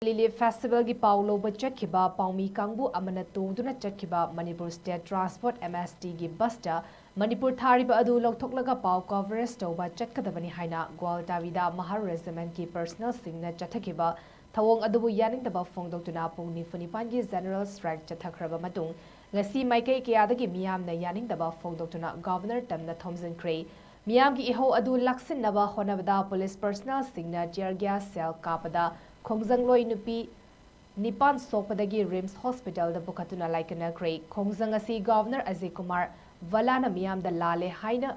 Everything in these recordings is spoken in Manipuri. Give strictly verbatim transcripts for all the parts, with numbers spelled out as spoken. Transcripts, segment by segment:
Lily Festivalꯒꯤ ꯄꯥꯎ ꯂꯧꯕ ꯆꯠꯈꯤꯕ ꯄꯥꯎꯃꯤ ꯀꯥꯡꯕꯨ ꯑꯃꯅ ꯇꯣꯡꯗꯨꯅ ꯆꯠꯈꯤꯕ Manipur State Transport, MSTꯒꯤ busꯇ ꯃꯅꯤꯄꯨꯔ ꯊꯥꯔꯤꯕ ꯑꯗꯨ ꯂꯧꯊꯣꯛꯂꯒ ꯄꯥꯎ coverage ꯇꯧꯕ ꯆꯠꯀꯗꯕꯅꯤ ꯍꯥꯏꯅ ꯒ꯭ꯋꯥꯜꯇꯥꯕꯤꯗ Mahar Regimentꯀꯤ personnelꯁꯤꯡꯅ ꯆꯠꯊꯈꯤꯕ ꯊꯧꯑꯣꯡ ꯑꯗꯨꯕꯨ ꯌꯥꯅꯤꯡꯗꯕ ꯐꯣꯡꯗꯣꯛꯇꯨꯅ ꯄꯨꯡ ꯅꯤꯐꯨ ꯅꯤꯄꯥꯟꯒꯤ general strike ꯆꯠꯊꯈ꯭ꯔꯕ ꯃꯇꯨꯡ, ꯉꯁꯤ ꯃꯥꯏꯀꯩ ꯀꯌꯥꯗꯒꯤ ꯃꯤꯌꯥꯝꯅ ꯌꯥꯅꯤꯡꯗꯕ ꯐꯣꯡꯗꯣꯛꯇꯨꯅ Governor ꯇꯝꯅ ꯊꯣꯝꯖꯤꯟꯈ꯭ꯔꯦ꯫ ꯃꯤꯌꯥꯝꯒꯤ ꯏꯍꯧ ꯑꯗꯨ ꯂꯥꯛꯁꯤꯟꯅꯕ ꯍꯣꯠꯅꯕꯗ police personnelꯁꯤꯡꯅ tear gas shell ꯀꯥꯞꯄꯗ ꯈꯣꯡꯖꯪꯂꯣꯏ ꯅꯨꯄꯤ ꯅꯤꯄꯥꯟ ꯁꯣꯛꯄꯗꯒꯤ RIMS Hospitalꯗ ꯄꯨꯈꯠꯇꯨꯅ ꯂꯥꯏꯀꯠꯅꯈ꯭ꯔꯦ꯫ ꯈꯣꯡꯖꯪ ꯑꯁꯤ Governor ꯑꯖꯌ ꯀꯨꯃꯥꯔ ꯚꯜꯂꯥꯅ ꯃꯤꯌꯥꯝꯗ ꯂꯥꯜꯂꯦ ꯍꯥꯏꯅ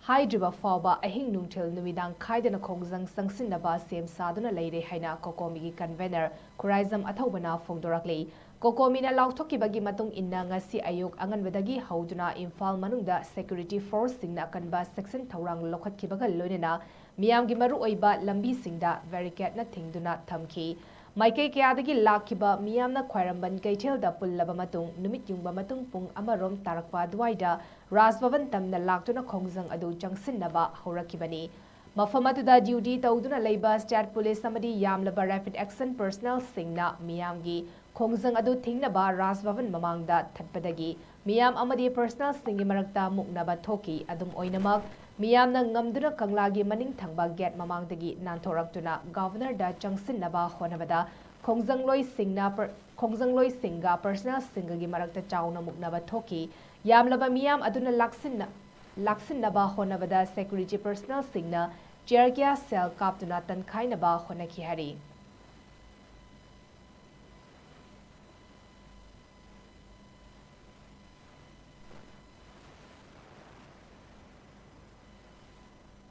ꯍꯥꯏꯗ꯭ꯔꯤꯕ ꯐꯥꯎꯕ ꯑꯍꯤꯡ ꯅꯨꯡꯊꯤꯜ ꯅꯨꯃꯤꯗꯥꯡ ꯈꯥꯏꯗꯅ ꯈꯣꯡꯖꯪ ꯆꯪꯁꯤꯟꯅꯕ ꯁꯦꯝ ꯁꯥꯗꯨꯅ ꯂꯩꯔꯦ ꯍꯥꯏꯅ COCOMIꯒꯤ convener ꯈꯨꯔꯥꯏꯖꯝ ꯑꯊꯧꯕꯅ ꯐꯣꯡꯗꯣꯔꯛꯂꯤ꯫ COCOMIꯅ ꯂꯥꯎꯊꯣꯛꯈꯤꯕꯒꯤ ꯃꯇꯨꯡ ꯏꯟꯅ ꯉꯁꯤ ꯑꯌꯨꯛ ꯑꯉꯟꯕꯗꯒꯤ ꯍꯧꯗꯨꯅ ꯏꯝꯐꯥꯜ ꯃꯅꯨꯡꯗ security forceꯁꯤꯡꯅ ꯑꯀꯟꯕ ꯆꯦꯛꯁꯤꯟ ꯊꯧꯔꯥꯡ ꯂꯧꯈꯠꯈꯤꯕꯒ ꯂꯣꯏꯅꯅ ꯃꯤꯌꯥꯝꯒꯤ ꯃꯔꯨꯑꯣꯏꯕ ꯂꯝꯕꯤꯁꯤꯡꯗ barricadeꯅ ꯊꯤꯡꯗꯨꯅ ꯊꯝꯈꯤ꯫ ꯃꯥꯏꯀꯩ ꯀꯌꯥꯗꯒꯤ ꯂꯥꯛꯈꯤꯕ ꯃꯤꯌꯥꯝꯅ ꯈ꯭ꯋꯥꯏꯔꯝꯕꯟ ꯀꯩꯊꯦꯜꯗ ꯄꯨꯜꯂꯕ ꯃꯇꯨꯡ, ꯅꯨꯃꯤꯠ ꯌꯨꯡꯕ ꯃꯇꯨꯡ ꯄꯨꯡ ꯑꯃꯔꯣꯝ ꯇꯥꯔꯛꯄ ꯑꯗꯨꯋꯥꯏꯗ ꯔꯥꯖ ꯚꯕꯟ ꯇꯝꯅ ꯂꯥꯛꯇꯨꯅ ꯈꯣꯡꯖꯪ ꯑꯗꯨ ꯆꯪꯁꯤꯟꯅꯕ ꯍꯧꯔꯛꯈꯤꯕꯅꯤ꯫ ꯃꯐꯝ ꯑꯗꯨꯗ duty ꯇꯧꯗꯨꯅ ꯂꯩꯕ state police ꯑꯃꯗꯤ ꯌꯥꯝꯂꯕ rapid action personnelꯁꯤꯡꯅ ꯃꯤꯌꯥꯝꯒꯤ ꯈꯣꯡꯖꯪ ꯑꯗꯨ ꯊꯤꯡꯅꯕ ꯔꯥꯖ ꯚꯕꯟ ꯃꯃꯥꯡꯗ ꯊꯠꯄꯗꯒꯤ ꯃꯤꯌꯥꯝ ꯑꯃꯗꯤ personnelꯁꯤꯡꯒꯤ ꯃꯔꯛꯇ ꯃꯨꯛꯅꯕ ꯊꯣꯛꯈꯤ꯫ ꯑꯗꯨꯝ ꯑꯣꯏꯅꯃꯛ, ꯃꯤꯌꯥꯝꯅ ꯉꯝꯗꯨꯅ ꯀꯪꯂꯥꯒꯤ ꯃꯅꯤꯡ ꯊꯪꯕ gate ꯃꯃꯥꯡꯗꯒꯤ ꯅꯥꯟꯊꯣꯔꯛꯇꯨꯅ Governorꯗ ꯆꯪꯁꯤꯟꯅꯕ ꯍꯣꯠꯅꯕꯗ ꯈꯣꯡꯖꯪꯂꯣꯏꯁꯤꯡꯅ per-, ꯈꯣꯡꯖꯪꯂꯣꯏꯁꯤꯡꯒ personnelꯁꯤꯡꯒꯒꯤ ꯃꯔꯛꯇ ꯆꯥꯎꯅ ꯃꯨꯛꯅꯕ ꯊꯣꯛꯈꯤ꯫ ꯌꯥꯝꯂꯕ ꯃꯤꯌꯥꯝ ꯑꯗꯨꯅ ꯂꯥꯛꯁꯤꯟꯅ-, ꯂꯥꯛꯁꯤꯟꯅꯕ ꯍꯣꯠꯅꯕꯗ security personnelꯁꯤꯡꯅ tear gas shell ꯀꯥꯞꯇꯨꯅ ꯇꯟꯈꯥꯏꯅꯕ ꯍꯣꯠꯅꯈꯤ ꯍꯥꯏꯔꯤ꯫